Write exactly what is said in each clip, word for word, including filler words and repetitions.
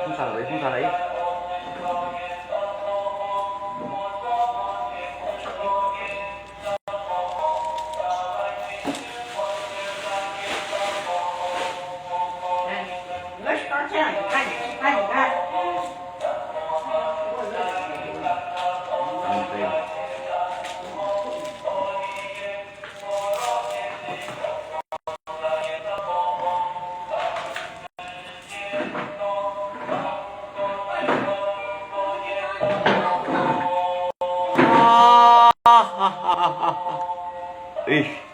風扇嚟，風扇嚟。哎。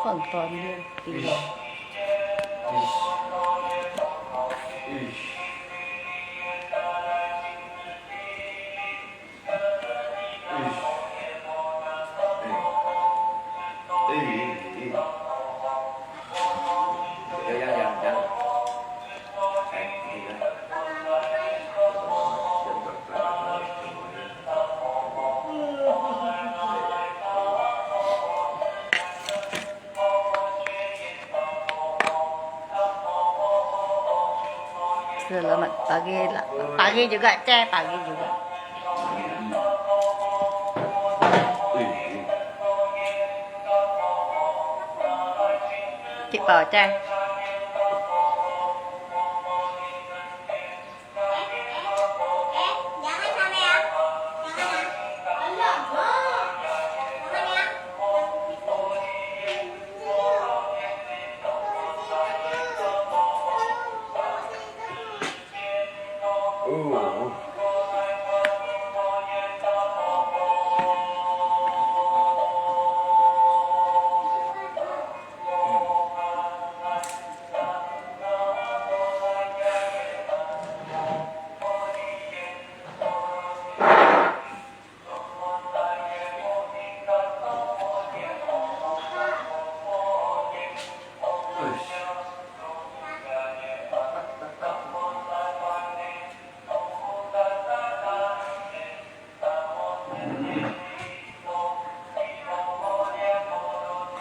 很方便，对吧？Selamat pagi lah. Pagi juga, Ceh. Pagi juga. Cik Pau, Ceh.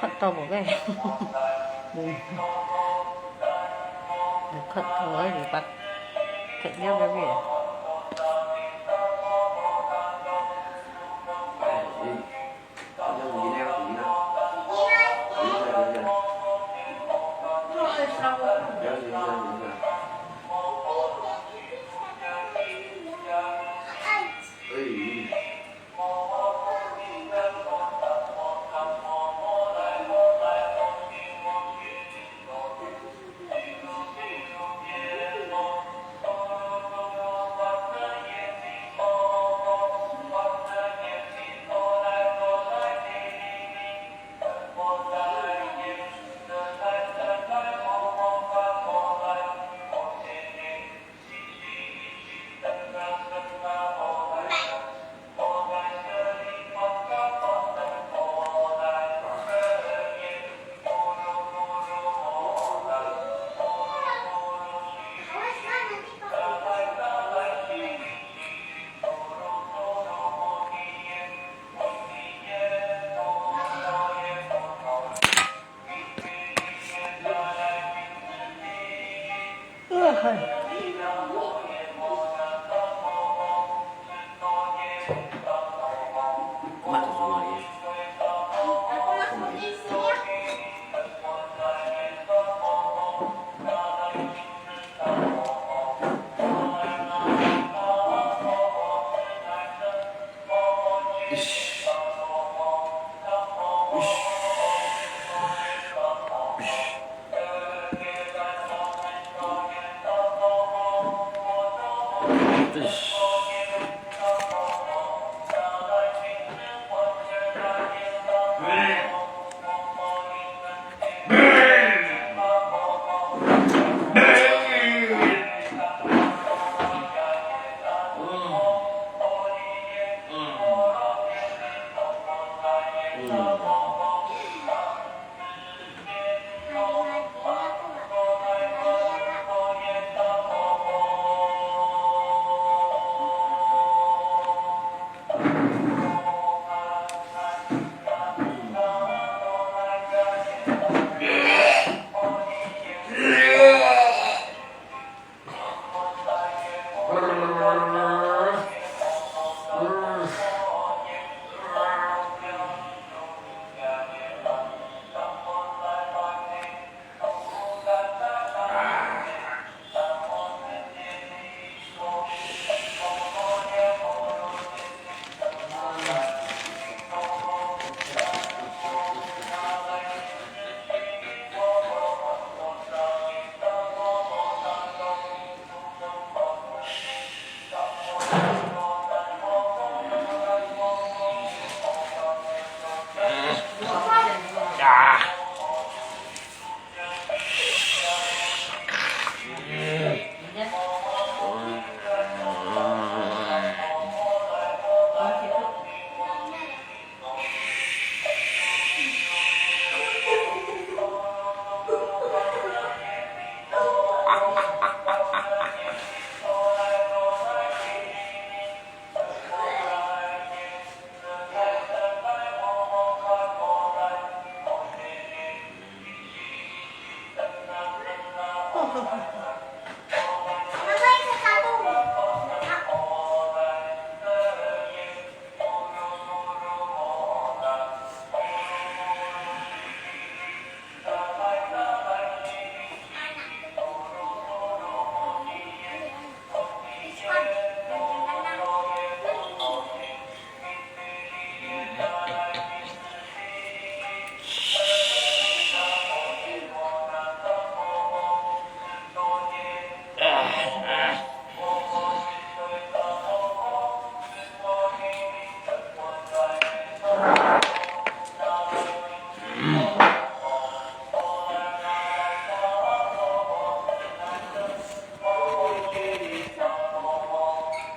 Khát to bố cái. Khát to ấy thì bắt. Khát nhiều cái gì. 嘿。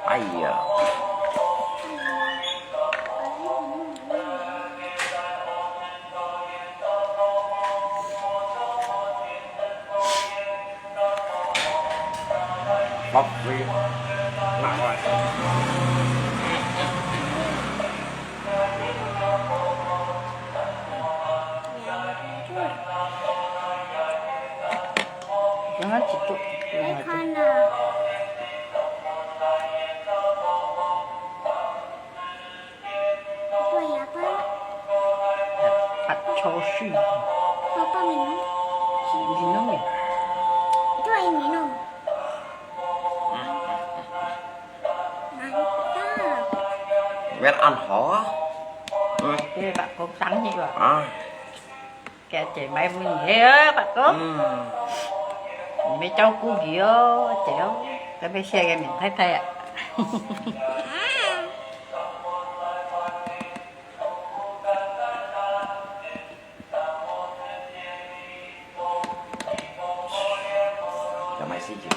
哎呀！好，可以。拿过来。刚刚几度？你看呢？ Ito ay apa? Patchouli. Apa minum? Minum ya? Ito ay minum. Mantap. Wer an ho. Hmm. Ê, bác Cúc sẵn nhị bác. Ah. Kìa, chị Mai vui nhỉ, ơ, bác Cúc. Ừm. Mẹ cháu cú gì ơ, chị ơ. Cái bé xe cái miệng thay thay ạ. Cho Mai xí chị.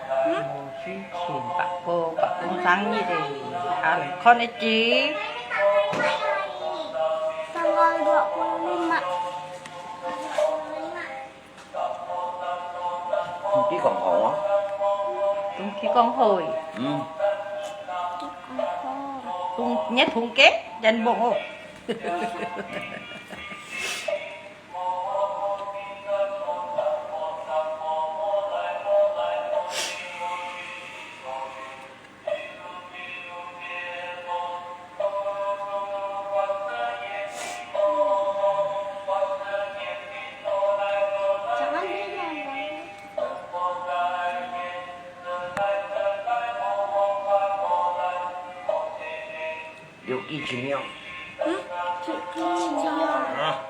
Hả? Mau xí chị, bác Cúc, bác Cúc sẵn nhị đi. Ăn con đi chị. Tanggal dua puluh lima. Hông biết còn hổ á. Hông biết còn hổ. Ừ. Hông, nhất hông kết, dân bộ hổ. 新娘。嗯，新新娘。啊。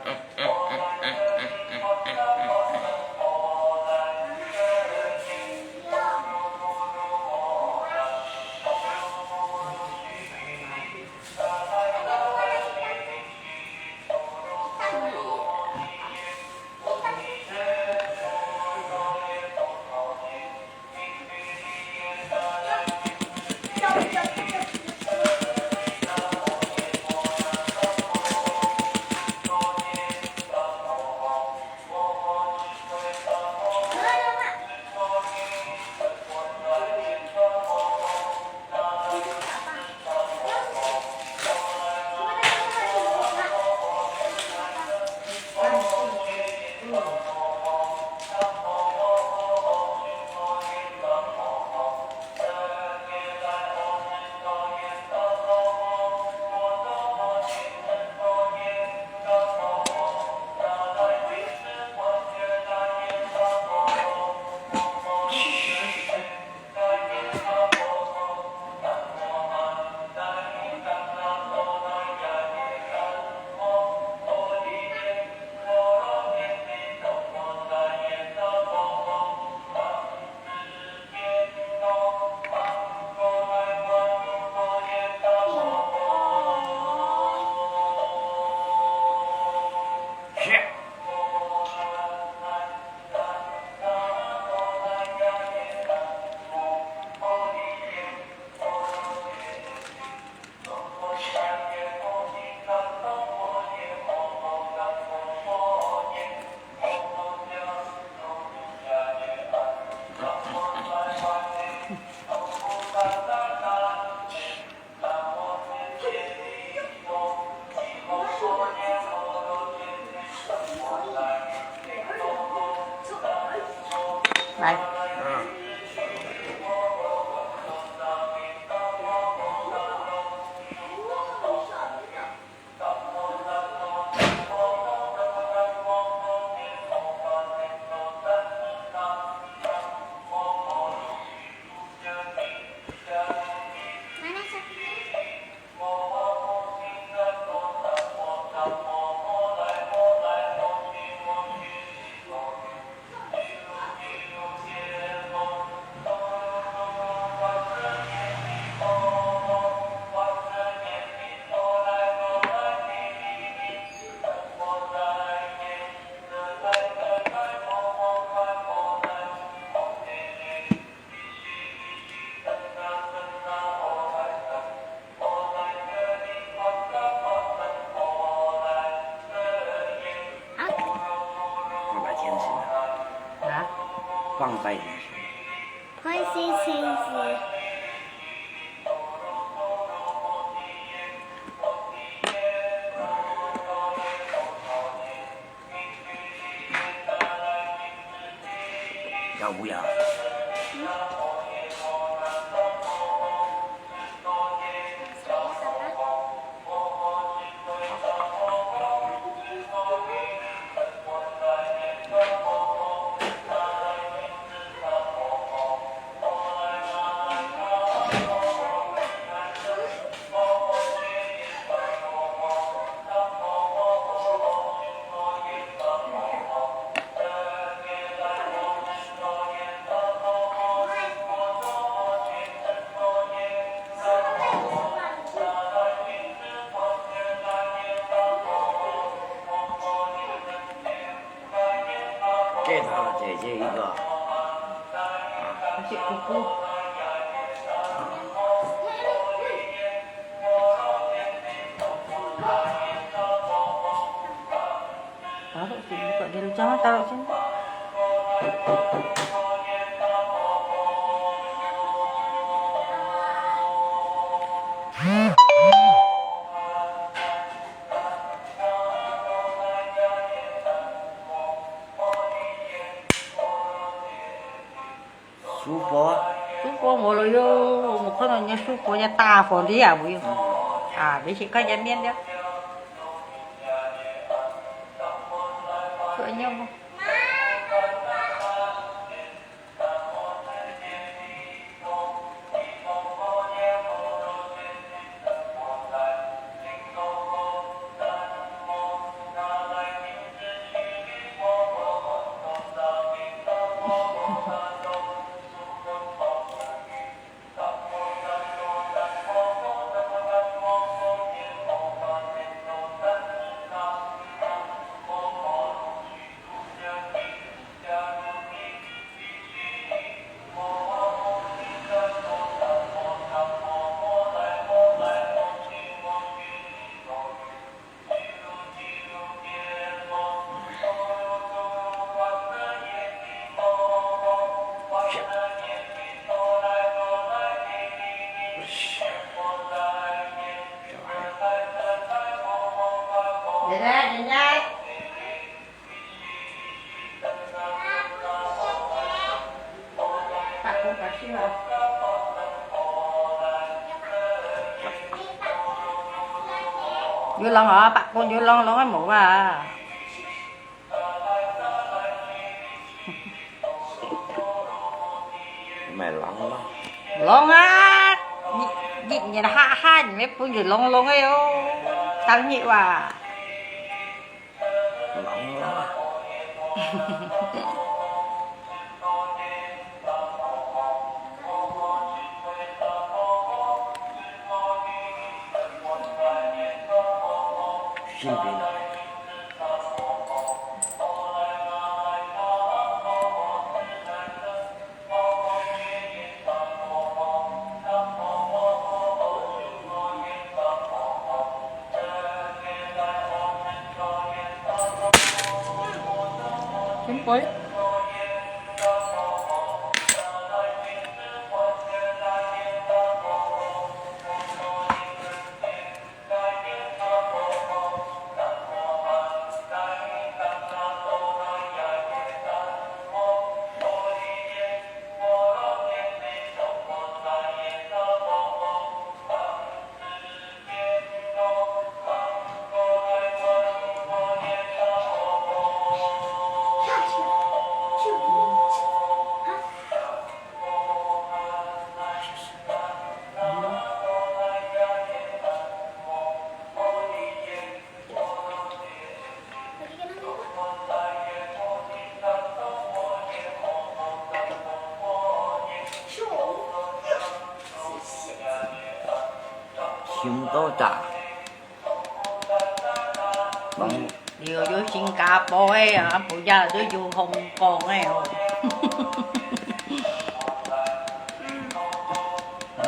來。嗯。放大天使啊。啊？放大天使。開始天使。 跳舞呀。这他了，姐姐一个。啊。而且姑姑。啊。 Taruh sini, buka dulu, jangan taruh sini. Su po. Su po mò lo yo, mò khon nyo su po ya ta po li a bu yo. Hmm. A, bi si ka ya mien ya. Su nyo mo. 人家，人家，八公八十啊。有人啊，八公有人，人个無啊。 毋係浪咯。浪啊！一，一日下下，你愛分佢浪浪个哦，當日哇。浪咯。新兵。 前輩。 想到大。講，有，有新加坡个啊，不要就有香港个哦。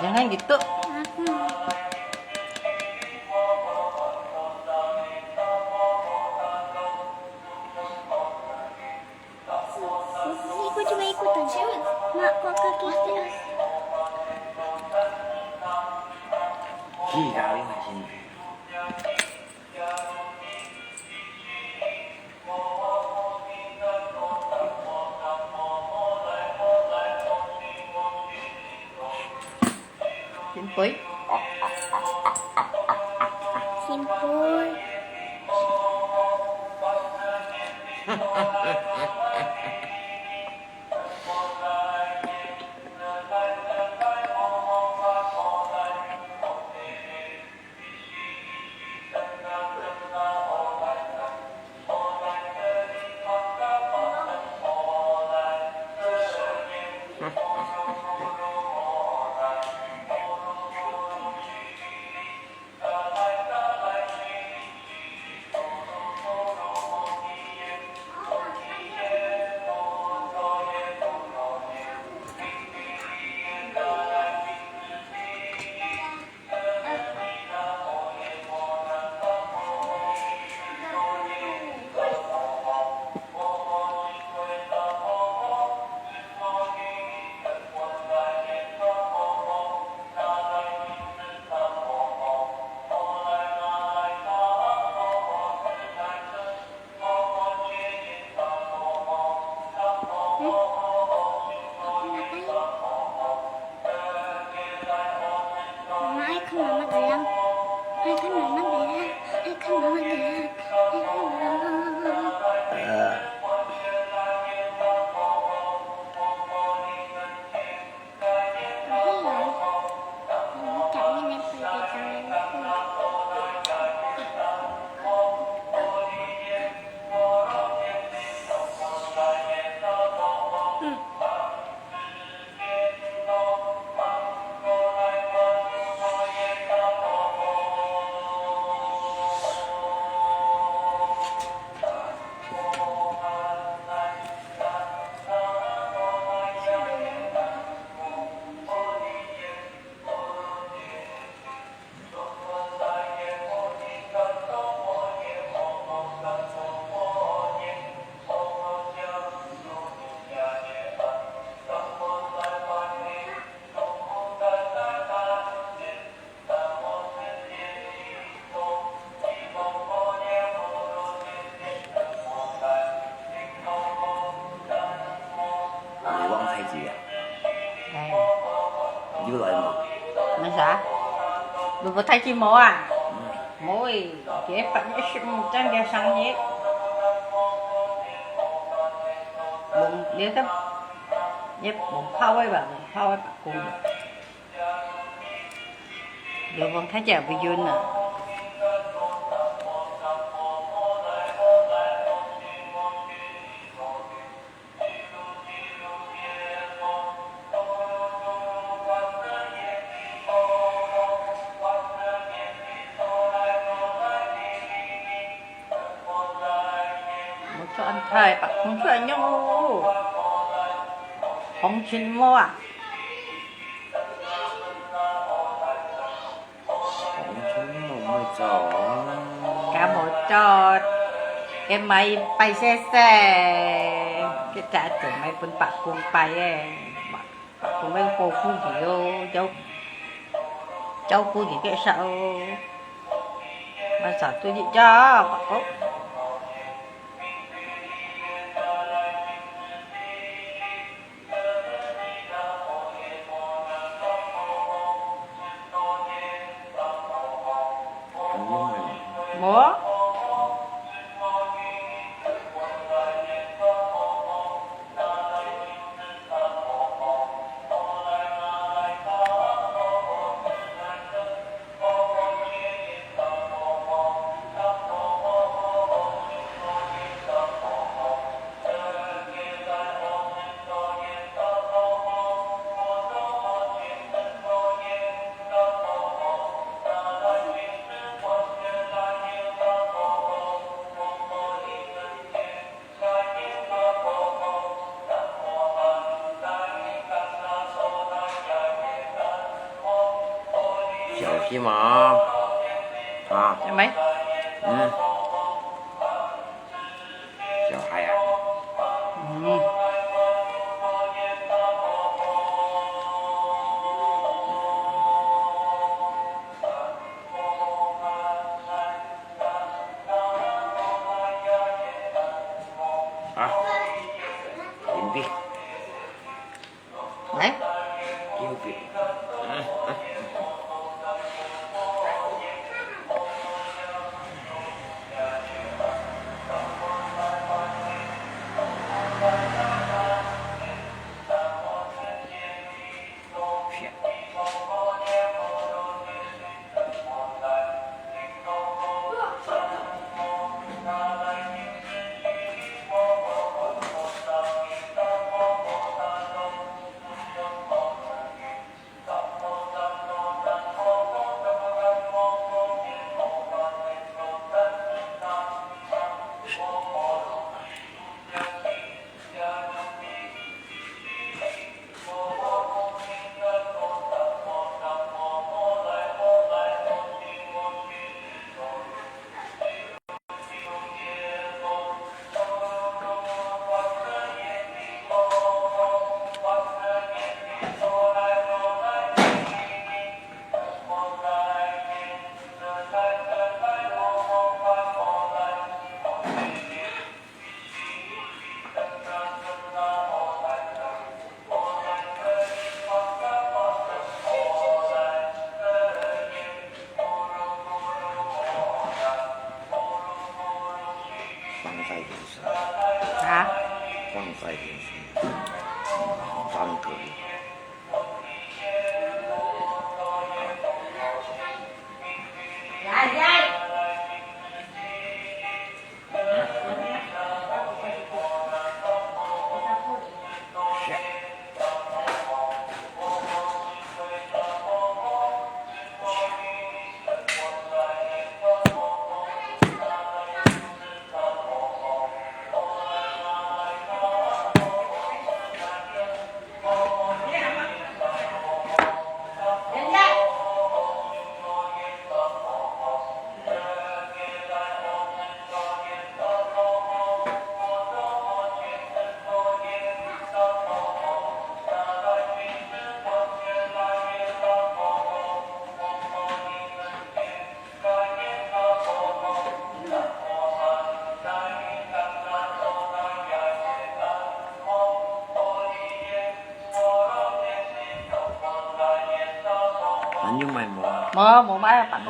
你看你都。 前輩。前輩。媽媽愛看媽媽的啦，愛看媽媽的啦，愛看媽媽的啦，愛看媽媽。呃。你不太寂寞啊？嗯。無誒，今年八月十五正个生日。嗯，你看，你無泡的吧？無泡的吧，公的。有無？他家不用了。 無做恁大，白風出來樣哦。風情無啊？風情無，無做啊。該無做，該買拜細細，該隻就買分伯公拜誒。 公會保護佢哦，照，照顧佢个煞哦。麼儕都一樣，伯公。無。 小心啊！啊，有沒？嗯。小孩啊。嗯。啊，金币。 來。金币。放在电视。啊？放在电视。放歌。哦，無買啊，白講。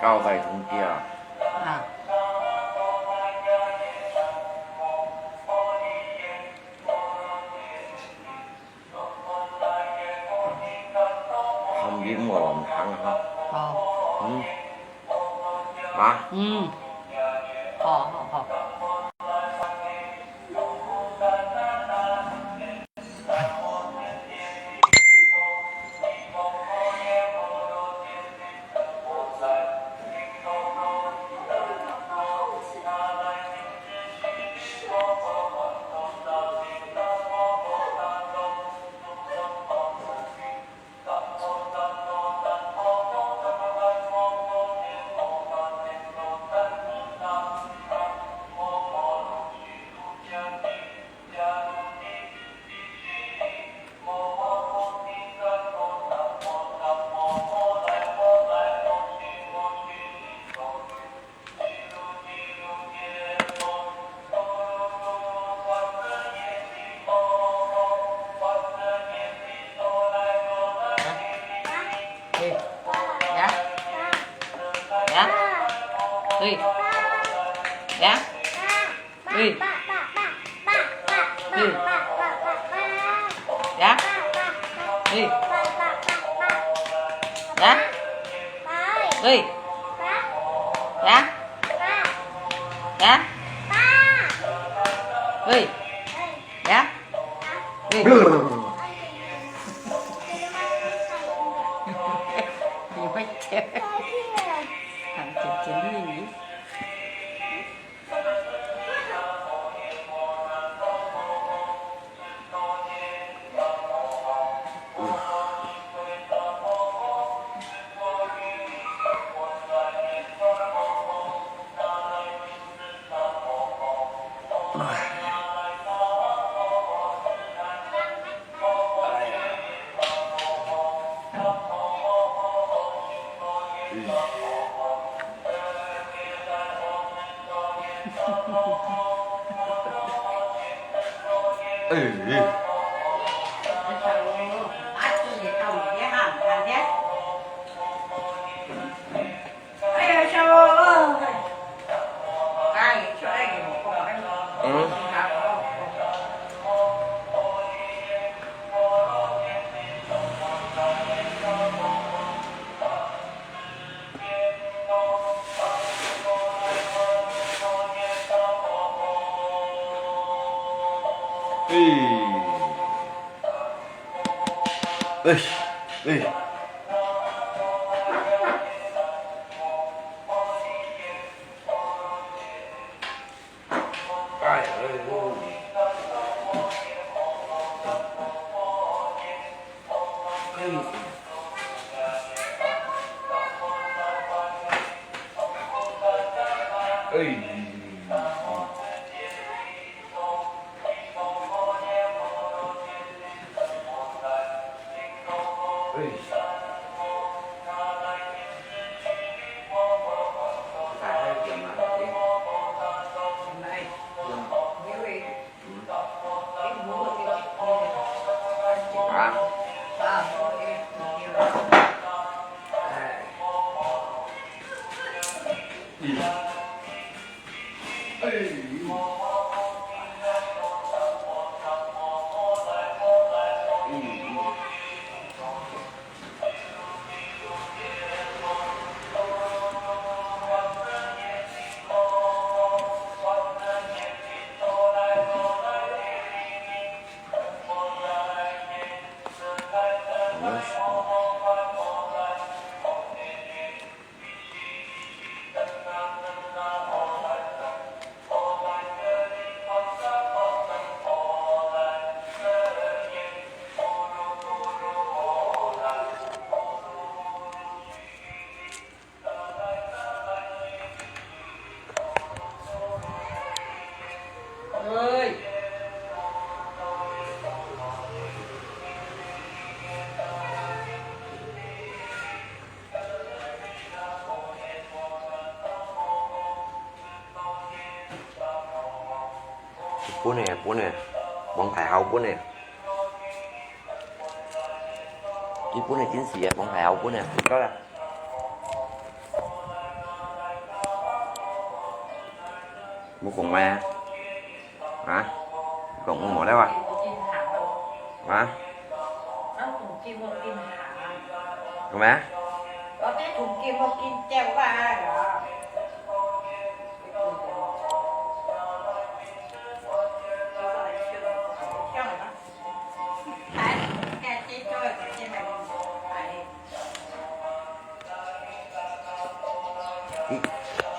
交代通知啊。啊。 含音樂毋通啊。哦。嗯。啊？嗯。好，好，好。 哎，呀，呀，哎，呀，哎，哎，呀，哎，呀，哎，呀，呀，哎。 呀，喂。你会跳，看见真美。 哎。嗯。 哎。哎。哎。 哎，哎，哦。哎。哎。哎。 啊？分个，分个，王太后分个。佢分个真實个，王太后分个，分到啦。無講咩？啊？講無了啊？啊？講咩？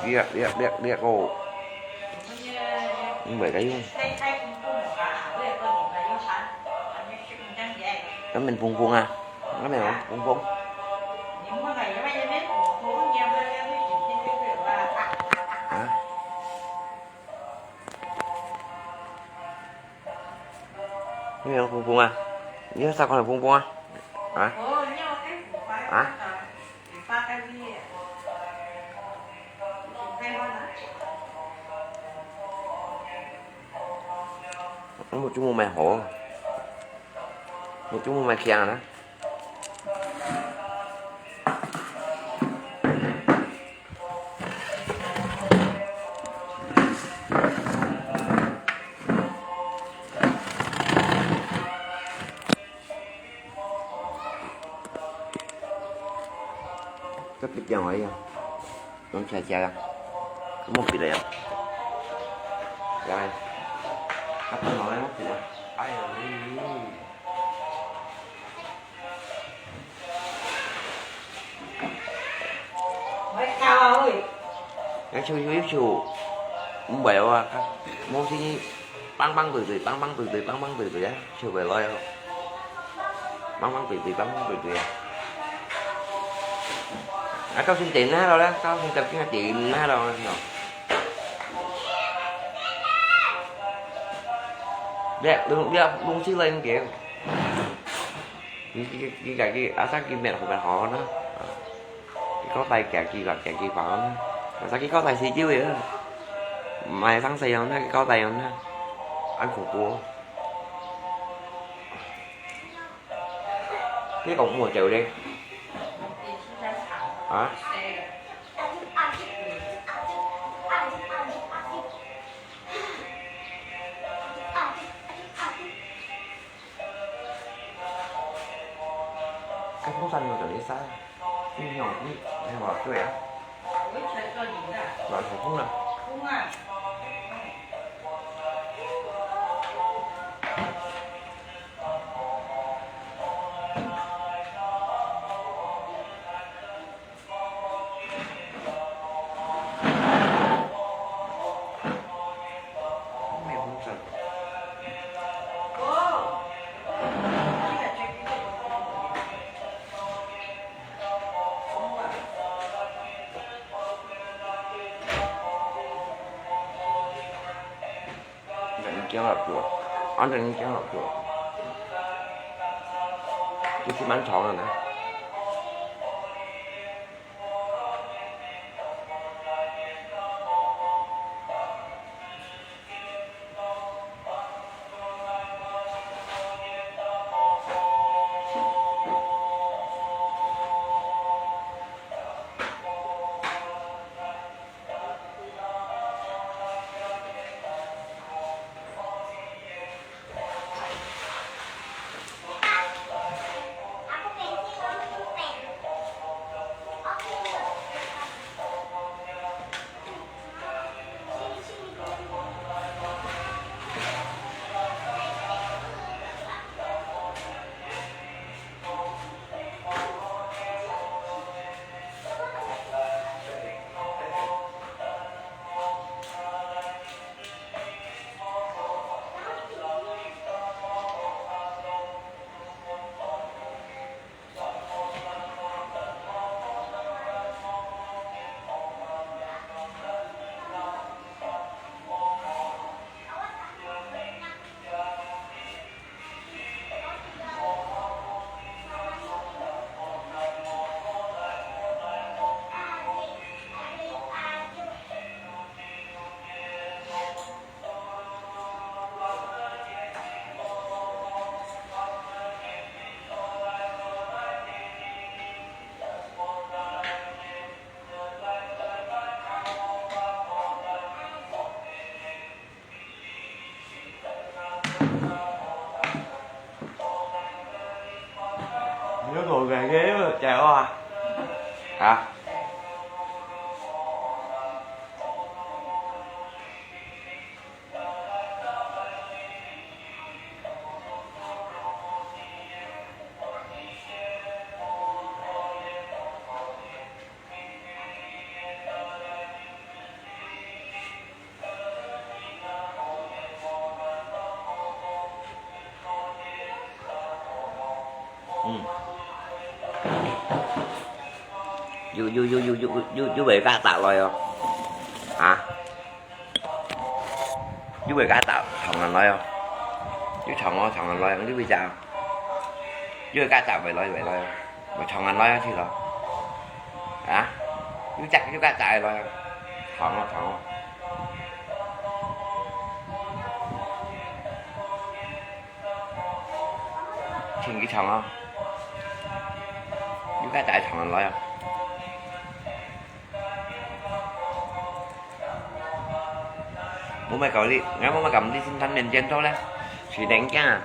你，你，你，你，你个，毋會个用。根本碰碰啊，根本碰碰。啊？ 你有碰碰啊？你有啥款个碰碰啊？啊？啊？我就無買好，我就無買強啊。 這必定可以啊，用起來食啊，莫別个啊。來，啊，等下來莫別个。哎呦喂！ 愛笑啊喂！𠊎笑笑笑，毋會啊，無事，蹦蹦跳跳，蹦蹦跳跳，蹦蹦跳跳啊，笑袂來啊。蹦蹦跳跳，蹦蹦跳跳啊。啊，到時等下咯啦，到時等下等下咯，是哦。別，別，別，東西來應該。 佢，佢，佢家己，啊，生佢滅好滅好呢。啊，佢交代家己，家己講呢。啊，生佢交代死就了。毋係生死樣呢，佢交代樣呢。恁恐怖哦。你講無走咧？啊？ 該風扇有等一下，你用，你，你往對啊。我一拳說你的。暖手風了。風啊。你驚了不？安全你驚了不？就是蠻吵的呢。加油啊！啊！嗯。又又又又又又又會加大來哦，啊！又會加大長人來哦，又長哦長人來，又會加，又會加大會來會來哦，會長人來哦去咯，啊！又加又加大來哦，長哦長哦。 挺幾長啊，又該大長來啊。我們搞的，俺們搞的今天年間到了，是人家，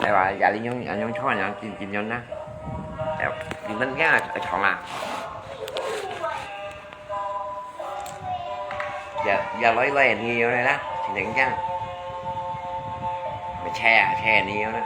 哎呀，家里用，用穿，用金金用呐，哎，你們家长啊。 Ya, ya loi loi ni yo na, sineng jang. Mechaya, chaya ni yo na.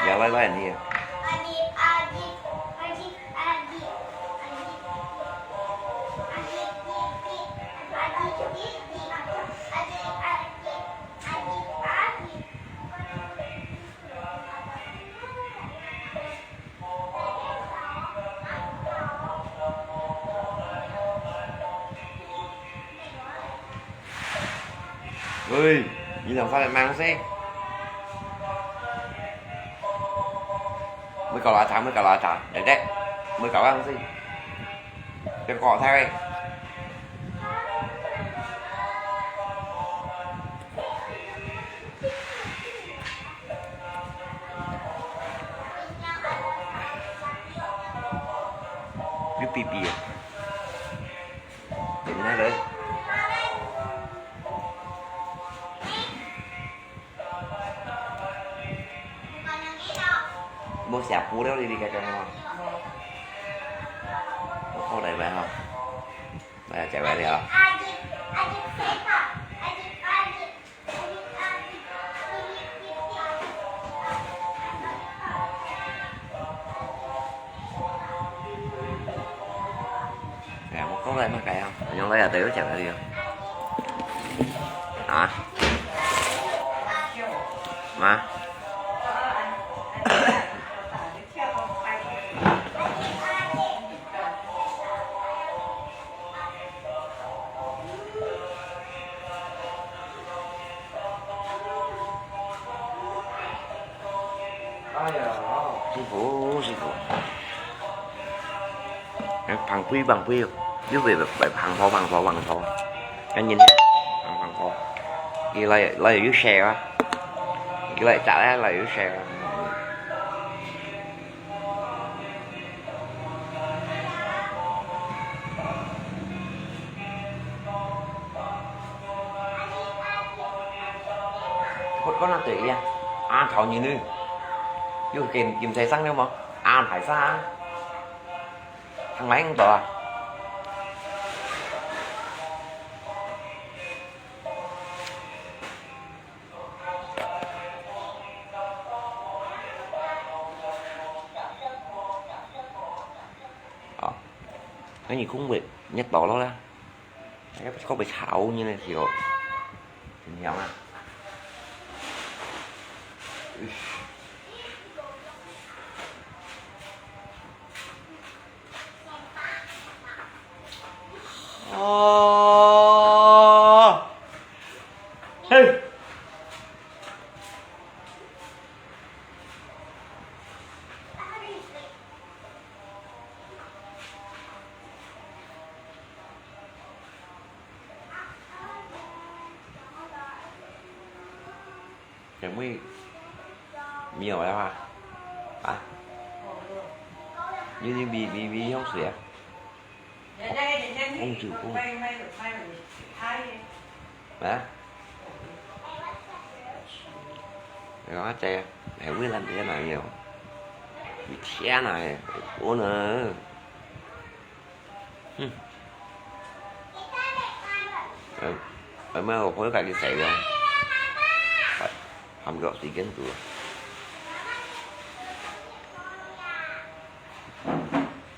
Ya loi loi ni. Ui, ni lòng sao lại mang xí? Mới cậu lo thả, mới cậu lo thả, để đấy, mới cậu ăn xí. Cho cọ thay. Cứ pì pì à? Đến ngay đấy. Mua xả pú đó đi đi cái trong nó. Mua khô đẩy về hả? Bây giờ chạy về đi hả? Nè, một cốc đây mà cày không? Anh Long lấy ở đây có chẳng là gì không? Hả? Mà? Sư phụ, sư phụ. Phẳng phui, phẳng phui. Yú về, về phẳng phó, phẳng phó, phẳng phó. Cái nhìn nhá. Phẳng, phẳng phó. Cái này, này yú xe á. Cái này chả lẽ là yú xe á. Phút có nói chuyện nha. À, thảo nhìn đi. Dù kìm, kìm thấy sáng nếu mà. À, phải xa. Thằng máy không tỏ à? Ờ. Cái gì cũng bị nhét bỏ lắm đó. Cái có bị xạo như này thì rồi. Thì nhớ à. Ơ. 小妹，没有了啊？啊？你你微微微香水啊？公主风。啊？你看这，哎，为了别人有，你天哪，我呢？ 嗯。呃，呃，没有，我可以自己洗的。还，还没有时间煮。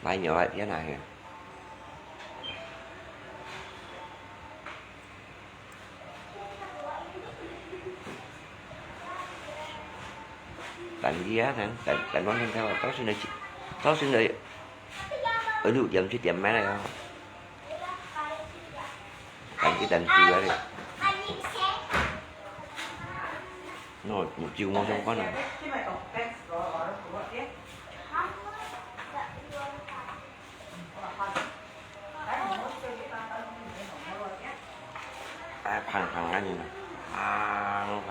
来，牛来，天哪，嘿。等一下，等，等，等我看看，到时候，到时候，呃，六点、七点买了呀。等一等，煮了嘞。那我就没相关了。 哎，芳芳个呢，芳芳，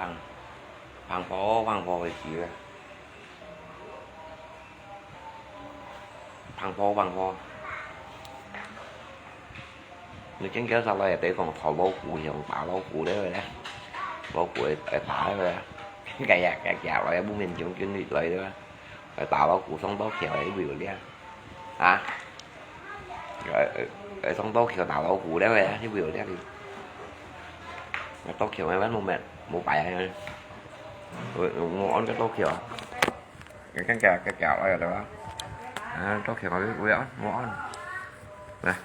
芳芳芳芳个味道啊。芳芳芳芳。你今朝上來也得講炒老虎，像打老虎个咧，老虎个，个打个，个呀，个呀，來不免將軍來个，个打老虎上到橋个，有个咧。 啊？呃，呃，上到橋打老虎了喂，你不要这里。那到桥慢慢慢慢，没摆啊。我，我按个到桥啊。你看这，这桥来了吧？啊，到桥啊，不要，没按。来。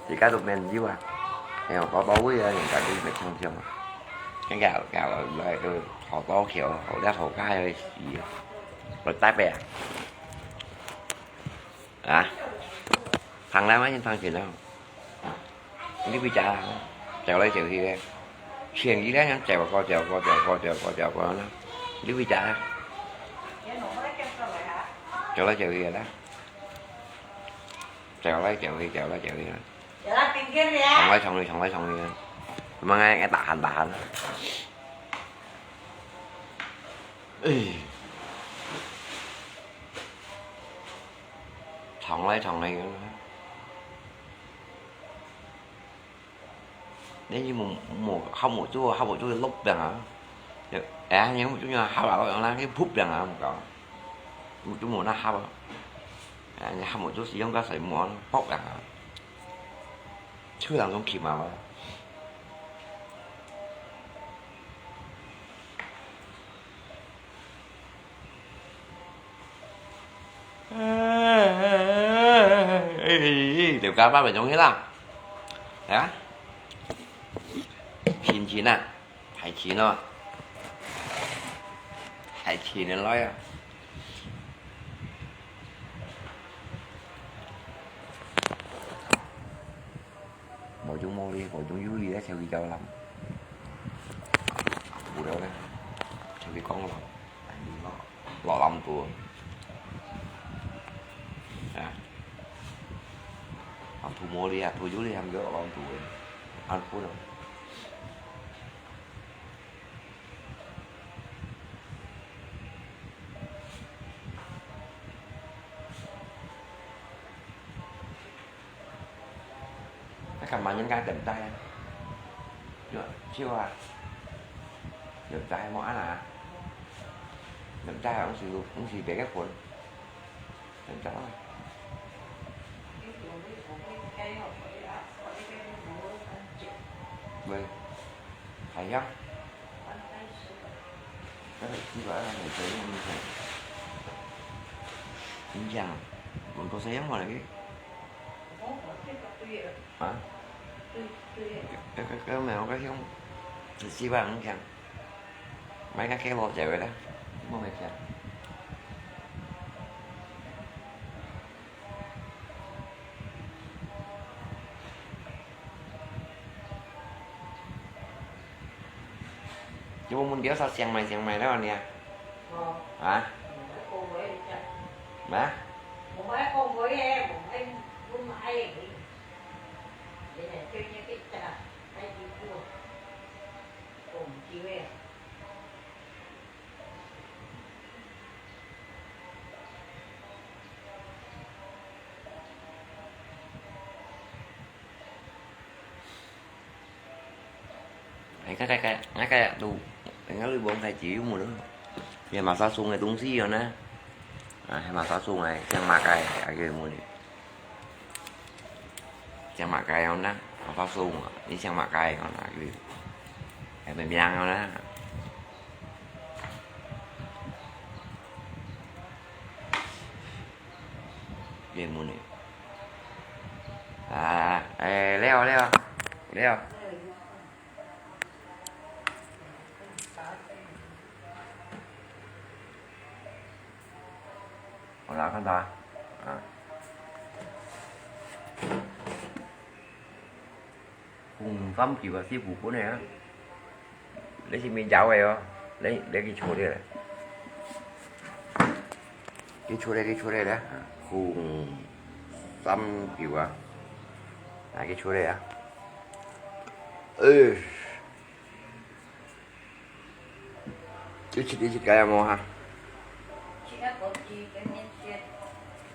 自家都免油啊。哎喲，包包味啊，人家都免香香啊。人家，人家來，來，都好多口，好多好开个事，我带杯啊。啊？糖来嘛，先糖先了。你回家啊，走来走去个，钱一两样走过，走过，走过，走过，走过呢。你回家啊，走来走去个啦。 走来走去，走来走去。冲来冲去，冲来冲去。Mang ai, ai tahan, tahan. Ê.冲来冲去。 你無，無，好無做，好無做，落病啊。哎，你無做，好啊，落病啦，你仆病啊，無搞。無做無那好啊。哎，你好無做，使用个水無，仆病啊。手當中起毛啊。 哎，刘家爸爸中意啦。啊？親親啊，太親咯。太親了來啊。 無種無理，無種有理个，就去搞人。無聊个，就去講人，落，落人肚。啊，啊，圖無理啊，圖有理，還叫落人肚个，安分咯。 該今晚人家等待啊，有，笑啊，等待無安啊，等待啊，毋係，毋係別个份。 喂，係啊。該個奇怪啊，你這樣，你講，問過這樣話个？啊？該，該，該，無，該樣，十四萬你講。 買个雞肉食个啦，莫買食。就問問你要啥想買想買了呢？啊？啊？該該該該該都，人家都無開始有問咯。也馬上送个東西有呢，啊，還馬上送个，像麼个，啊，有問題。像麼个有呢，馬上送啊，你像麼个有呢，有，還沒名有呢。有問題。啊，哎，了了了。 好啦，看他啊，紅三九啊，師傅分个啊，你係毋係有个哦？你你去坐咧，去坐咧，去坐咧咧，紅三九啊，啊，去坐咧啊，呃。 一切一切該樣無哈？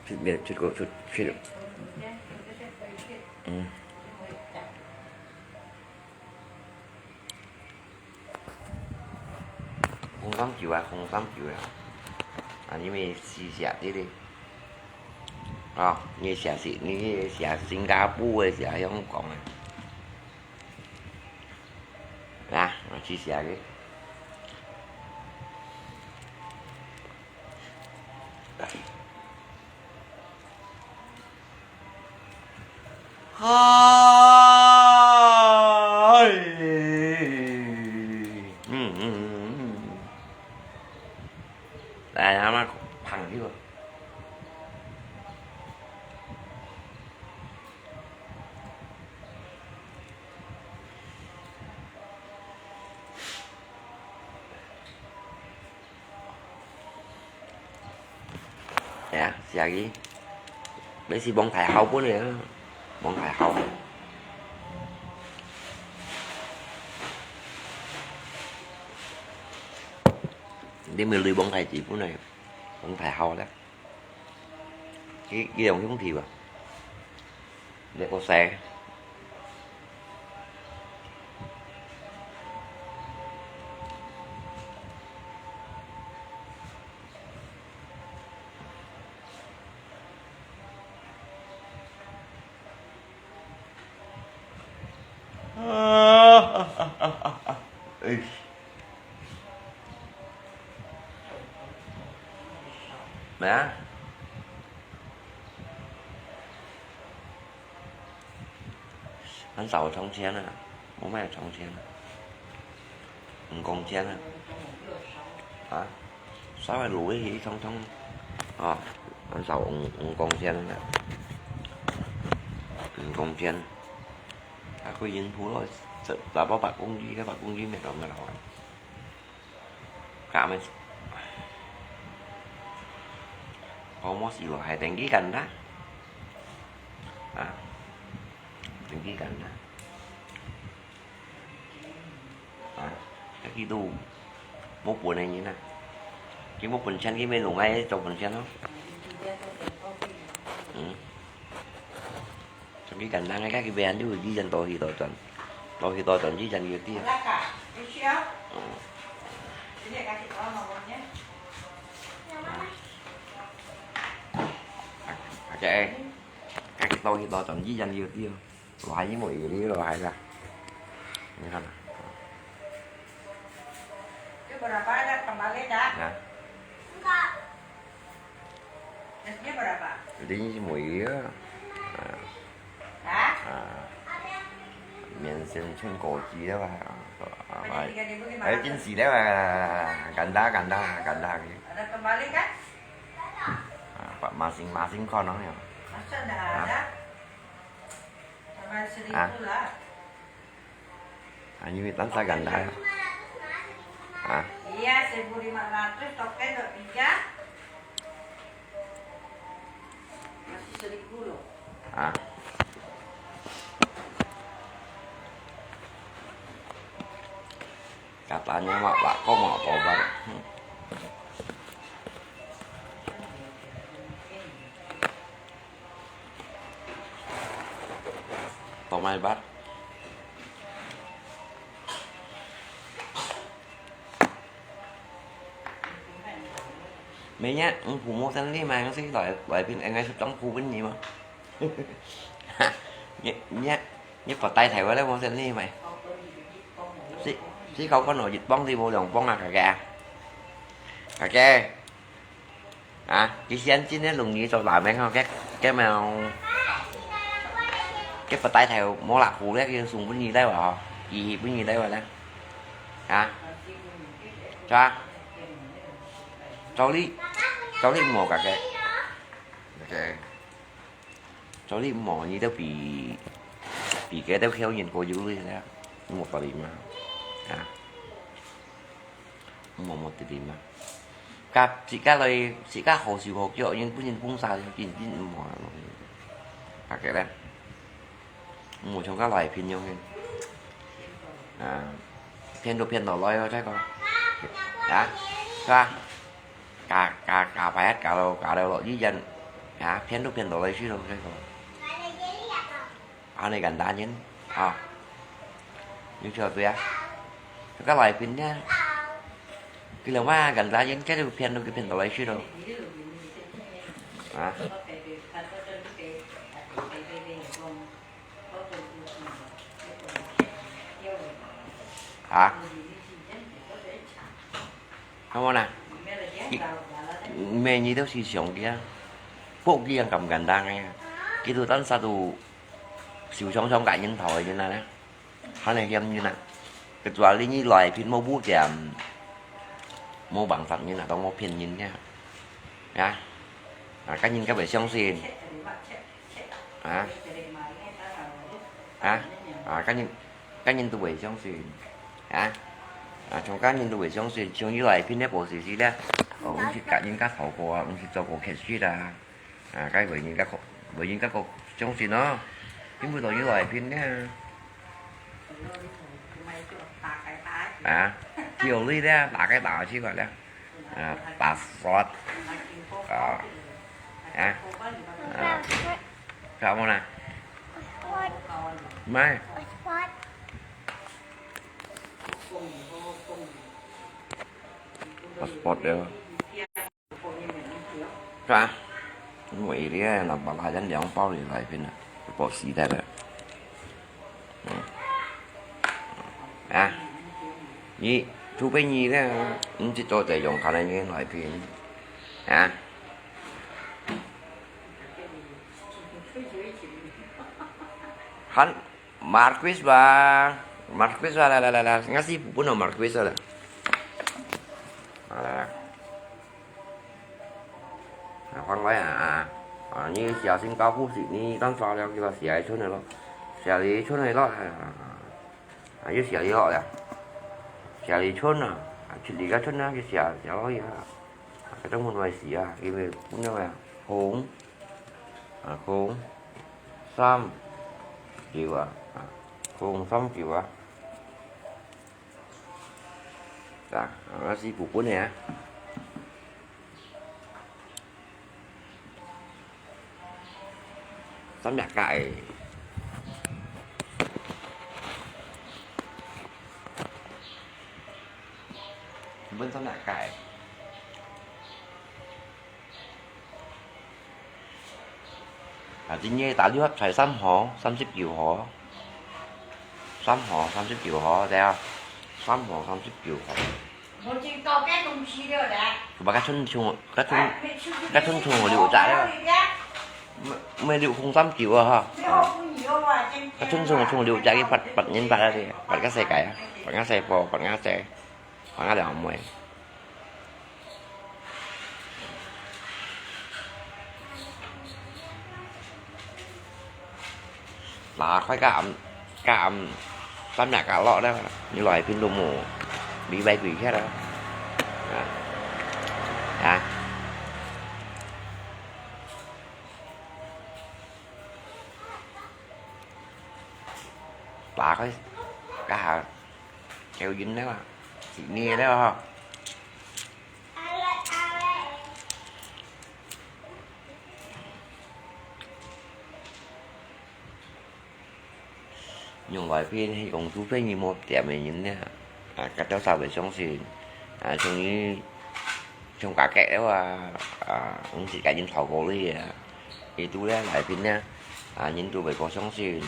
切个，切个，切个。嗯。紅三九啊，紅三九啊。啊，你們試下這個。啊，你寫是，你寫新加坡个，寫香港个。 啊，𠊎試下个。嗨，嗯嗯嗯嗯，來，阿媽捧你哦。 哎呀，寫去，要是王太后分个，王太后。你毋係雷王太子分个，王太后咧。 佢，佢兩兄弟吧？這個細。啊，哎。 咩啊？很少有銅錢啊，無賣銅錢啊，五公錢啊。啊？稍微滷一下，通通，哦，很少五，五公錢啊，五公錢。啊，佢人鋪咯，十，十八公斤，一百公斤，沒多少啊。 Kami kau mau siro hai tengki kanda. Ah, tengki kanda. Ah, kaki tu mau pun ni na. Ki mau pun chan ki mai lungai to pun chan no. Hmm. Tapi kadang kan kita tu di jangan tohi to tuan. Tohi to tuan di jangan yuti. Aja eh. Kan kita tohi to tuan di jangan yuti. Lo hai mo iri lo hai lah. Ini kan. Itu berapa ada kembali dah? Ya. Enggak. Ini berapa? Ini semua iya. Hah? Ah. Ah. 免申请过期了吧？啊，啊，哎，真是了吧？干打，干打，干打。Ada kembali kan? Ah, pak masing-masing kono ya. Masa dah ada? Tambah seribu lah. Ah, ini tan sa ganda. Ah. Iya, seribu lima ratus, toke dua tiga. Masih seribu loh. Ah. Katanya mak bakong mak kobar. Hmm. Tong mai bat. Mẹ nhé, ừ, phủ mua sen đi mà, cái gì loại, loại pin anh ấy sắp đóng phủ bên nhỉ mà. Nhé, nhé, nhé, có tay thầy qua đây mua sen đi mày. Xí, xí khẩu con nổi dịch bóng đi mua lòng bóng à, cả kìa. Cả kìa. À, cái sen chín cái lùng nhí cho bà mẹ không, cái, cái mèo. Cái có tay thầy mua lạc phủ đấy, cái sùng bên nhí đây mà hả? Gì bên nhí đây mà đấy. Hả? Cho. Cho đi, cho đi mua cả cái. Ok. Cho đi mua nhí đâu bị, bị cái đâu khéo nhìn cô dữ đi đấy. Mua tao đi mà. Hả? Mua mua tao đi mà. Cà, chỉ cà lơi, chỉ cà hồ siu hồ kiệu, nhưng bún nhìn bún sao, nhìn nhìn mua. Cả cái đấy. Mua trong các loại pin nhau hen. À, pin đồ pin đồ lơi thôi, chắc con. Hả? Sao? Cả, cả, cả phải hết cả đâu, cả đâu lọ dĩ dân. Hả? Pin đồ pin đồ lơi chứ đâu, chắc con. Anh này gần ta nhín. À. Như chưa tôi á. Các loại pin nha. Cái lọ mà gần ta nhín, cái đồ pin đồ, cái pin đồ lơi chứ đâu. Hả? Hả? Không không nè? Mẹ nhí đâu xí sống kia. Bộ kia cảm cảm đang nghe. Cái tụi tan sa tụ. Siu sống sống cái nhân thổi như này nè. Hả này hiếm như này. Cái chùa lý nhí loại pin mô bút kìa. Mô bằng phẳng như này, tao mô phiền nhìn nha. Hả? À, các nhìn các bạn sống xin. Hả? Hả? À, cá nhân, cá nhân tôi bị sống xuyên. Hả? À, trong cá nhân tôi bị sống xuyên, trong với lại phim nét bộ xì xì đó. Ồ, cũng chỉ cá nhân cá thầu của, cũng chỉ cho của khét xí là. À, cái bởi những các, bởi những các cuộc sống xuyên đó. Chính vì tôi với lại phim đó. À, chiều ly đó, đá cái đá chứ gọi là. À, passport. À, à, sao mà nè? Mai. Passport đó. Sao? Mua ý đi, nó bảo là dân đóng bao thì lại bên này. Bỏ xí đây rồi. À. Nhí, chú bé nhí đó, không chỉ cho chạy dòng khả năng như nói phim. À. Hẳn, Marquis ba. Marquis ba, là, là, là, là. Ngã sĩ bún ở Marquis ba là. À, là, là. À, khoan ngoái à, à, à, như xìa Singapore xịt ní, tan sao leo kì là xìa Lý Xuân này lọ. Xìa Lý Xuân này lọ, à, à, à, như xìa Lý họ à. Xìa Lý Xuân à, à, chỉ Lý Cá Xuân à, cái xìa, xìa lọ gì à. À, cái trong một vài xìa, cái về cũng như là không, à, không, Sam, kiểu à, à, không, Sam, kiểu à. Dạ, à, nó sẽ bụp bún này à. Sắm nhạc cải. Vẫn sắm nhạc cải. À, chính như ta lúa phải sắm hổ, sắm xếp kiểu hổ. Sắm hổ, sắm xếp kiểu hổ, thấy không? Sắm hổ, sắm xếp kiểu hổ. Một trình cầu cái công ty được đấy. Bà cá chân chung, cá chân, cá chân chung hổ liu chạy đấy. Mày liu không sắm kiểu à hả? Cá chân chung, chung liu chạy cái bật, bật nhân bật ra đi. Bật cá xe cái, bật cá xe bò, bật cá xe. Bật cá đảo mày. Lá khoai cà ấm, cà ấm, tăm nà cà lọ đó, như loại phim đồ mù, bị bay quỷ khác đó. À. À. Lá khoai cà, kéo dính đó, chị nghe đó không? Nhung vài phiên hay còn chú phép như một tiệm này nhìn nha. À, các cháu sao về sống xin. À, sống như 像家己个話，啊，毋識甲人透過你啊，佢都咧來賓咧，啊，人都袂過相信，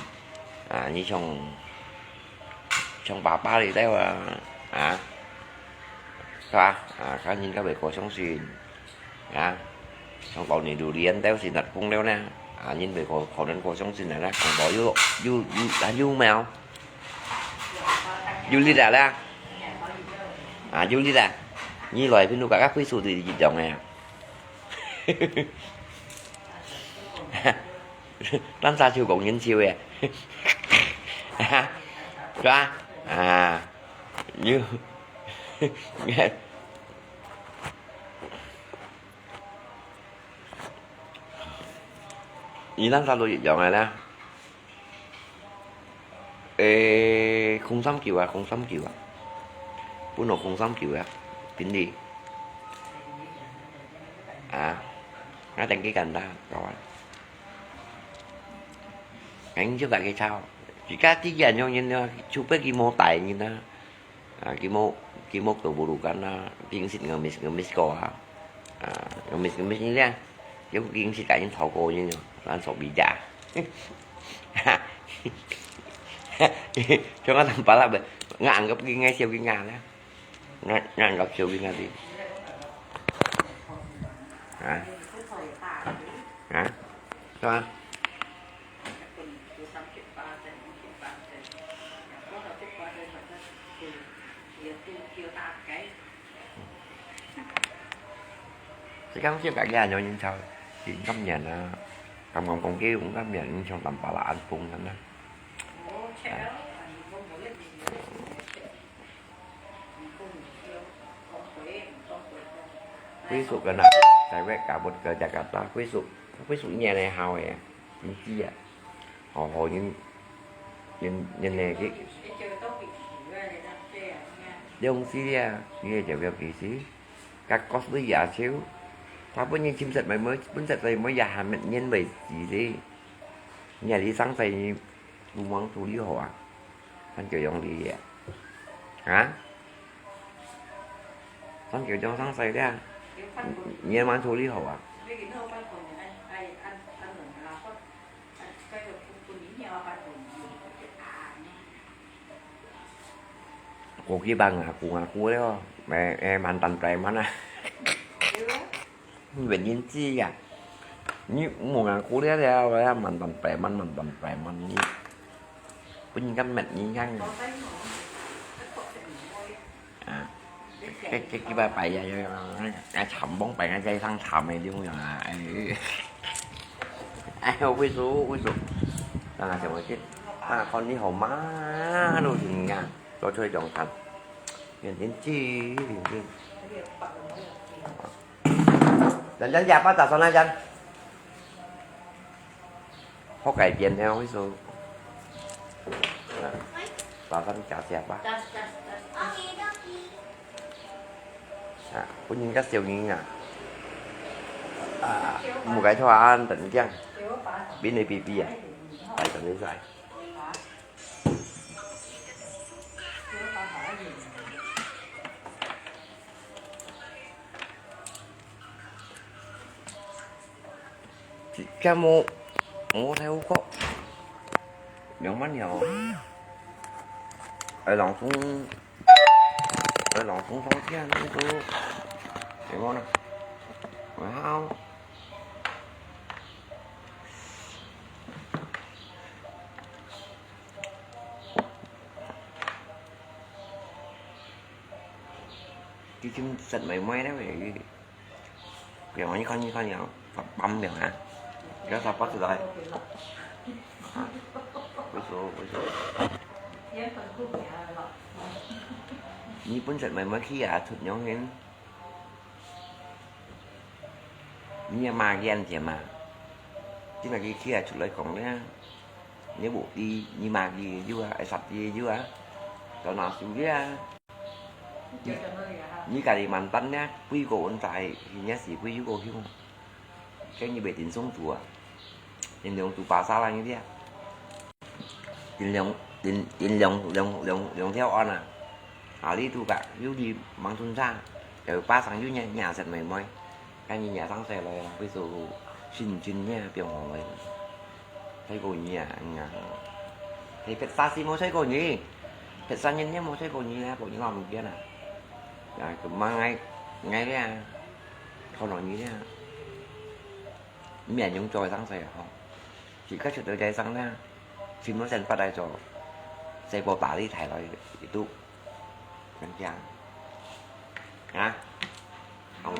啊，你像，像爸爸你兜啊，啊，是吧？啊，看人家袂過相信，啊，像老年榴莲兜是哪碰了呢？啊，人袂過可能過相信的啦，講到有有有啊有没有？有力啊啦，啊，有力啊，你來賓都甲甲歲數都一樣个。 單儕就講人笑个，是吧？啊，有，你單儕都一樣个啦。 誒，空三九啊，空三九啊，本來空三九啊，真的。啊，那等佢簡單，搞啊。恁就甲佢吵，自家自己恁樣人啊，除非佢無大人啊，啊，佢無佢無个無路干啊，平時ngemis ngemis過啊。 啊，ngemis-ngemis ni dia, yung king si kain tau ko yun yun, lan so bija. Cuma tampala ba, nga anggap king ngai siu king nga na. Nga, nga anggap siu king nga di. Ha? Ha? Cuma? Sekarang siap kat dia nyonya chau. Di ngam nyan ah. Kam ngam kong kêu ngam nyan, nhưng trong tầm pala an pung nyan ah. Ví dụ cái nào, tại vì cả một cái Jakarta, ví dụ, ví dụ như này hào ấy, chính trị à. Họ, họ những, những, những này cái, Dia hông si dia, dia jawab kisi. Kak kos tu ya siu. Tapi ni chim set mai mai, pun set mai mai ya hamet nyen bai si si. Nya li sang sai ni, lu mang tu li hoa. San kiu yong li ya. Ha? San kiu yong sang sai dia. Nyen mang tu li hoa. Ko ki ba ngaku ngaku leo, eh, eh, mantan preman ah. Ni ben yin ji ya. Ni mo ngaku leo leo, mantan preman, mantan preman ni. Pun kan met ni kan. Ah. Cái, cái, cái bà bảy giờ, à, chậm bóng bảy ngày dây thăng thầm này đi không nhở? Ai, ôi, số, ôi, số. Đang là chậm chết. À, con đi hổ má, đồ gì nha. Cho chơi chồng thằng. Huyền Tiến Chi, Huyền Tiên. Dần dần dạp bắt tao sao nay dần. Hốc cải tiến theo cái số. Và văn trả xe bác. À, có những cái siêu những à. À, một cái thoa ăn tận kiang. Bên này bì bì à. Phải tận đây dài. Kia mo, mo theo kok. Yang mana ya? Ai lòng sung, ai lòng sung song kia ni tu. Ai mo na? Ai hao. Ki kim set mai mai na we. Biang ni kan ni kan ya. Bam biang ha. Kau sapa tu dah? Ui so, ui so. Ni pun set mai mai ki ya, chut nyong hin. Ni ya ma gian cia ma. Chính là cái kia chụp lấy cổng đấy. Nếu bộ đi, ni ma ki yua, ai sập ki yua. Tao na su ya. Ni ka di mantan ya, pui ko on tai, ni ya si pui yu ko hiu. Cái như bị tỉnh sống chùa. Tỉnh lòng tu pa sa la như thế. Tỉnh lòng, tỉnh, tỉnh lòng, lòng, lòng, lòng theo on à. À, lý tu cả, yu đi mang thun sa. 有巴生有若若識妹妹，該你若生出來啦，為數新進若變好來，太過你啊，嗯啊，太別啥事無太過你，別啥人也無太過你啦，過你老物件啊，啊，佢問𠊎，𠊎咧，看到你咧，面容做生出來吼，自家出到街上咧，全部先發來做，細波打理大來，一度。 恁樣。啊？好。係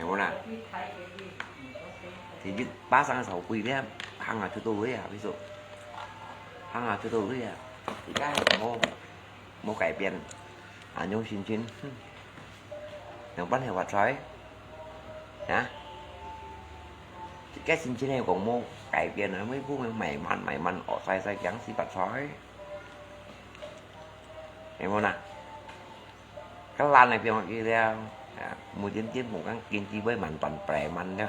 無啦？其實巴生个時候，佢咧，行啊，出到位啊，佢說，行啊，出到位啊，而家係無，無改變，啊，用心情，哼，用半條發財，啊？這个心情係講無改變啊，每步每慢慢慢慢，哦，衰衰，驚死發財。 係無啦？該爛个變化去了，啊，每天天無講經濟會慢短白慢了。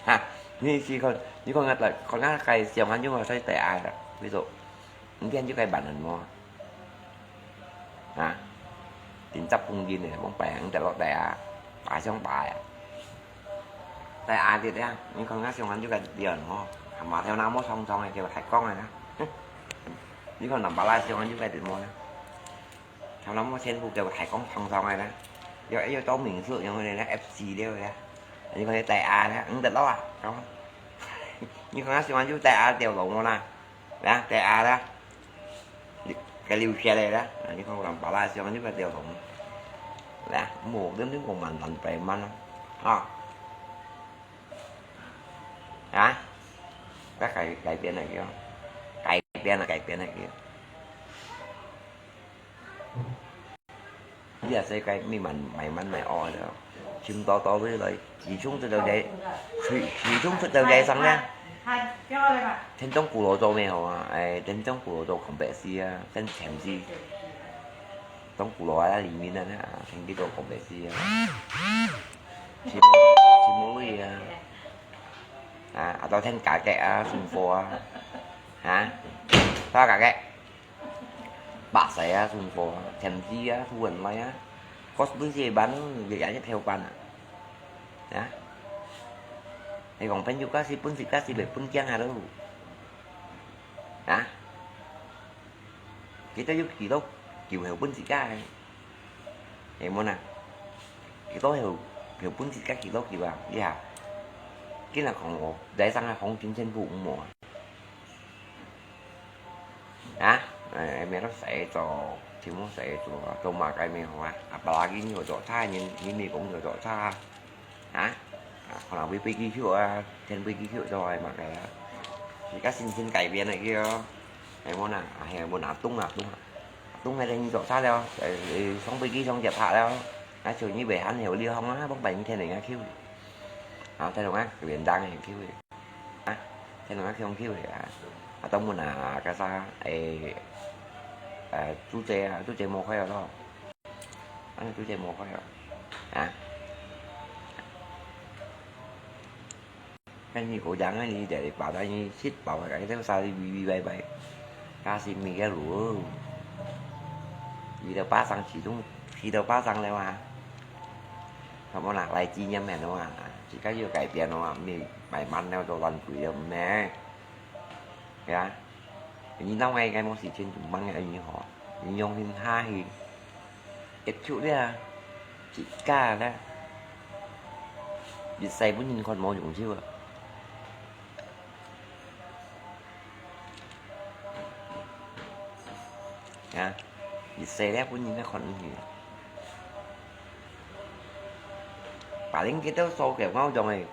哈，你試看，你看𠊎，看𠊎个上眼就話在地下啦，你說，你看就該慢人無？啊，真十公斤个，往擺行得落地下，爬上爬呀。 在阿弟呀，你看𠊎上眼就該點吼，嘛頭那毛長長个，叫大光个啦。你看南巴拉上眼就該點毛啦，頭那毛全部叫大光長長个啦，要要到民宿用个啦，F C了啦。你看在阿啦，嗯，得落啊，看。你看𠊎上眼就在阿條路毛啦。 啦，在阿啦，該留下來啦，啊，你看我南巴拉上就該條路，啦，無，等等我慢慢白慢啦，啊，啊，該改改變了个，改變了，改變了个。 這世界慢慢慢慢慢哦了，尋到到位來，始終出到這，始始終出到這上呢。天中古羅做咩好啊？哎，天中古羅做講白事啊，天前世。當古羅啊，裡面啊，天地都講白事啊。尋無尋無位啊，啊，啊到天家嘅啊，送貨啊，啊，到家嘅。 白晒啊，送貨啊，天地啊，thu運來啊，各式各樣，日日一條班啊，啊，係講朋友家事，本事家事，來分享下咯，啊，佢兜有幾多，就係本事家个，係無啊？幾多係，係本事家幾多條啊？你啊，今日講我，在上海紅景全部無啊。 啊，哎，沒有洗做，全部洗做，做麼个沒有啊？啊，apalagi你有做差，你你沒講有做差啊？啊，啊，可能會飛機票啊，天飛機票做係麼个啊？自家心情改變了去哦，係無啊？啊，係無啊？東啊東啊，東還係你做差了，呃，呃，上飛機上接客了，啊，就你袂喊有你行啊，幫白你天人家去，啊，在同啊，原當个去。 啊，天龍啊，去用去啊，啊，當門啊，該啥，誒，誒，做姐啊，做姐無開哦咯，啊，做姐無開哦，啊，跟你講講啊，你這裡包到你食飽啊，該兜啥哩嗶嗶拜拜，加是米个路，遇到巴生其中，遇到巴生了啊。 係無啦，來紀念个咯啊，自家有改變咯啊，毋係慢慢了就亂鬼了，毋係。係啊，你鬧𠊎，𠊎無時間就問𠊎你好，你用心下去，一出了，自家了，一世分人看無用處啊。 啊，一世了分人家看毋起。把人家都掃个，我講誒，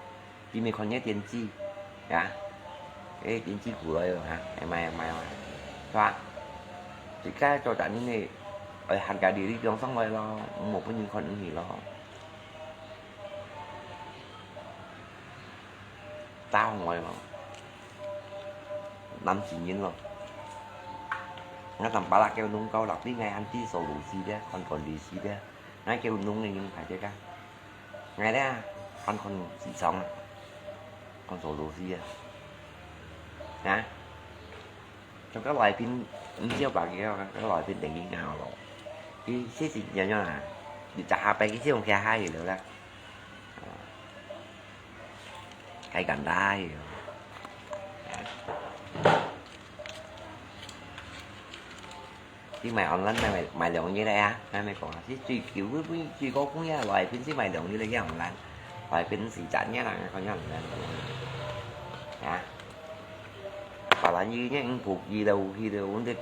佢咪看你電視，啊，誒，電視古來了，哈，哎，買啊買啊，是吧？自家做大人个，愛喊家己力量上來咯，毋好分人看毋起咯。 打紅來咯，男子人咯。𠊎當巴拉叫農教落地，𠊎喊地手路事个，看管理事个，𠊎叫農个人排這个。𠊎咧，看看市場啊，看手路事啊。啊？ 就个來賓，毋少吧，个个來賓等於咬咯。佢，佢係仰般啊？你隻下擺佢先用佢下去了啦。啊，太簡單了。你買online買，買兩日了呀？還沒講啊？係最舊，最高峰呀，來片係買兩日了，去online。來片係真个啦，看樣online。啊？ Apalagi呢，五步去了，去了，阮這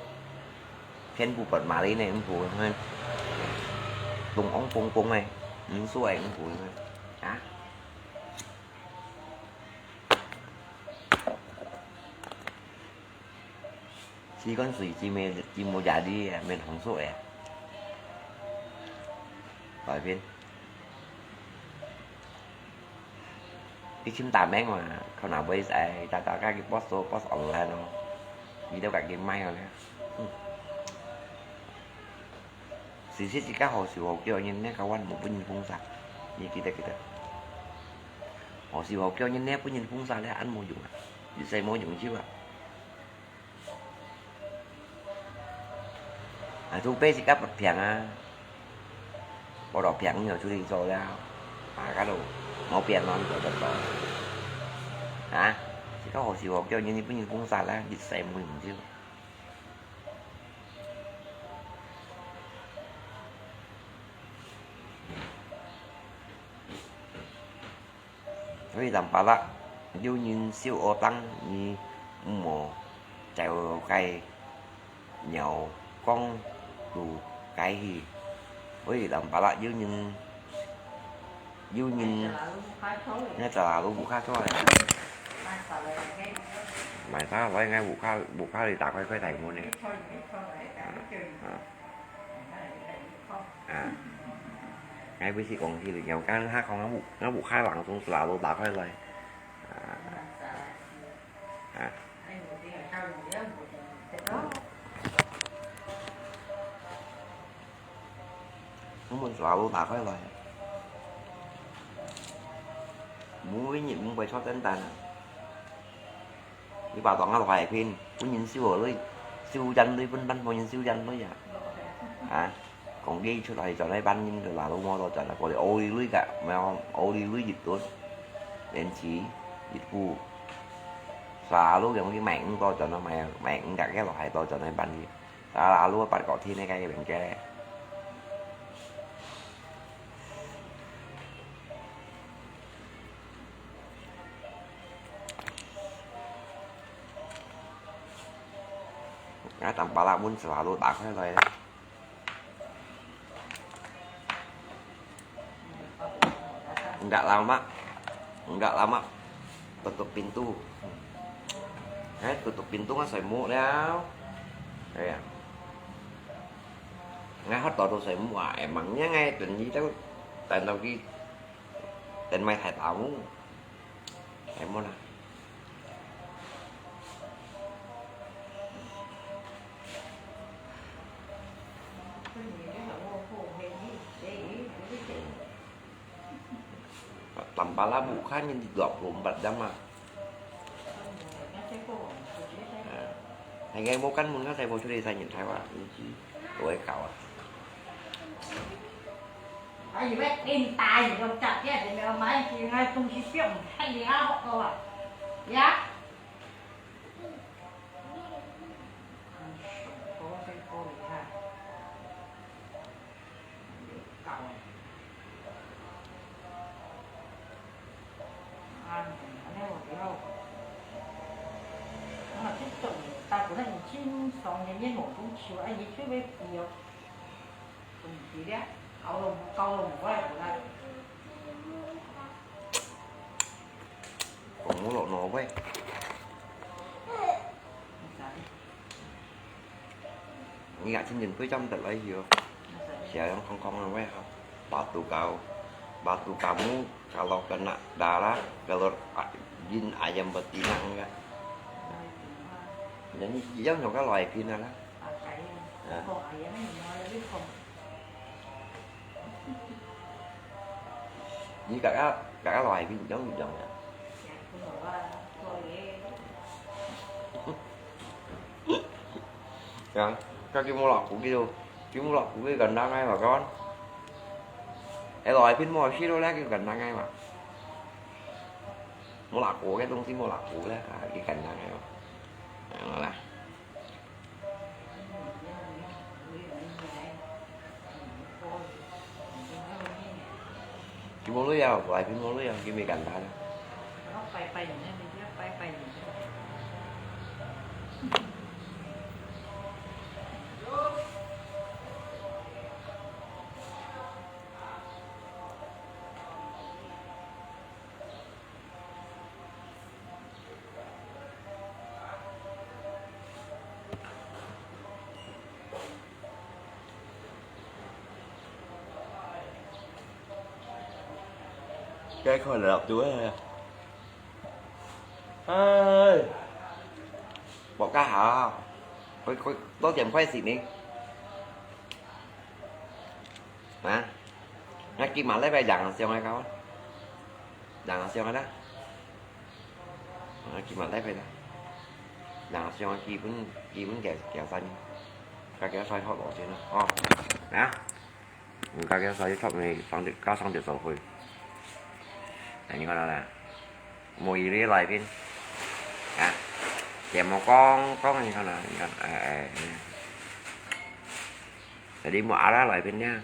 天不本馬里呢，五步，嘿，咚咚咚咚的，毋錯的五步，啊。試看水真無，真無價值啊，免紅色的啊。來片。 你尋打名嘛，可能會使打打家己post post online咯，佢都家己賣哦呢。嗯。其實自家好笑好叫人呢，kawan無分人封殺，你記得記得。好笑好叫人呢，分人封殺呢，恁無用啊，一世無用就啊。 啊，做basic个平啊，報到平了出去做了，啊，該都無變咯，你做得做。啊，這个好笑哦，叫人日本人封殺啦，一世無用就。 所以Tampalak，有人燒鵝檔，你毋好走該尿缸路該去。所以Tampalak有人，有人，該隻路無卡錯个。買啥來？𠊎無卡，無卡你打開開大門呢。啊，啊。 啊，𠊎毋識講起了，有間客講𠊎屋，𠊎屋下冷總係拿到打開來。啊，啊。我們拿到打開來。每日毋會錯簡單啊。 你把當下落海片，分人收落來，收人來，分班分人收人來啊！啊，講佢出去轉來班人就拿到摩托轉來，過來，奧利來个，無奧利來一頓，連起一步，沙路用佢買五個轉來，買，買五個个落海到轉來班去。 啊，阿羅八角天个該个物件咧。啊，Tampalak門就阿羅打開來咧。Enggak lama, enggak lama tutup pintu. Eh, tutup pintu kan semua liao. Ya. Ngai hot tau semua, emangnya ngai dan itu dan lagi dan mai thai tamu. Semua lah. Tampalak buka ni dua puluh empat jam ah. Hai ngai mo kan mun kan sai mo churi sai nyin thai wa. Oi kau ah. 我以为给你打，你就这样子没有买，应该东西不用太厉害好了呀。 講無落腦喂。你也真正對針得來去哦。Siya yang kongkong ang way ha. Batu kau, batu kamu kalau kena darah, kalau a-, jin ayam betina enggak. Jadi, dia juga loài kia lah. Hả? Như cả các, cả các loài ví dụ giống như vậy. Hả? Các cái món lọ cũng kêu. 佢無落苦个簡單个嘛，講。哎，來賓無食到咧，佢簡單个嘛。無落苦个東西無落苦咧，啊，佢簡單个嘛。哎，好啦。佢無鐳啊，來賓無鐳啊，佢無簡單啊。該看了對啊。哎，無介好，佢，佢，多點開始呢。啊？那今晚禮拜人上來搞啊？人上來啦。啊，今晚禮拜啦。人上來基本，基本幾，幾三，大家再學落先啦，哦。啊？嗯，大家再學你上節，加上節做會。哎，你看到啦？無一个來賓。啊？也無講，講你看啦，你看，哎，哎，哎。Jadi無阿拉來賓呀。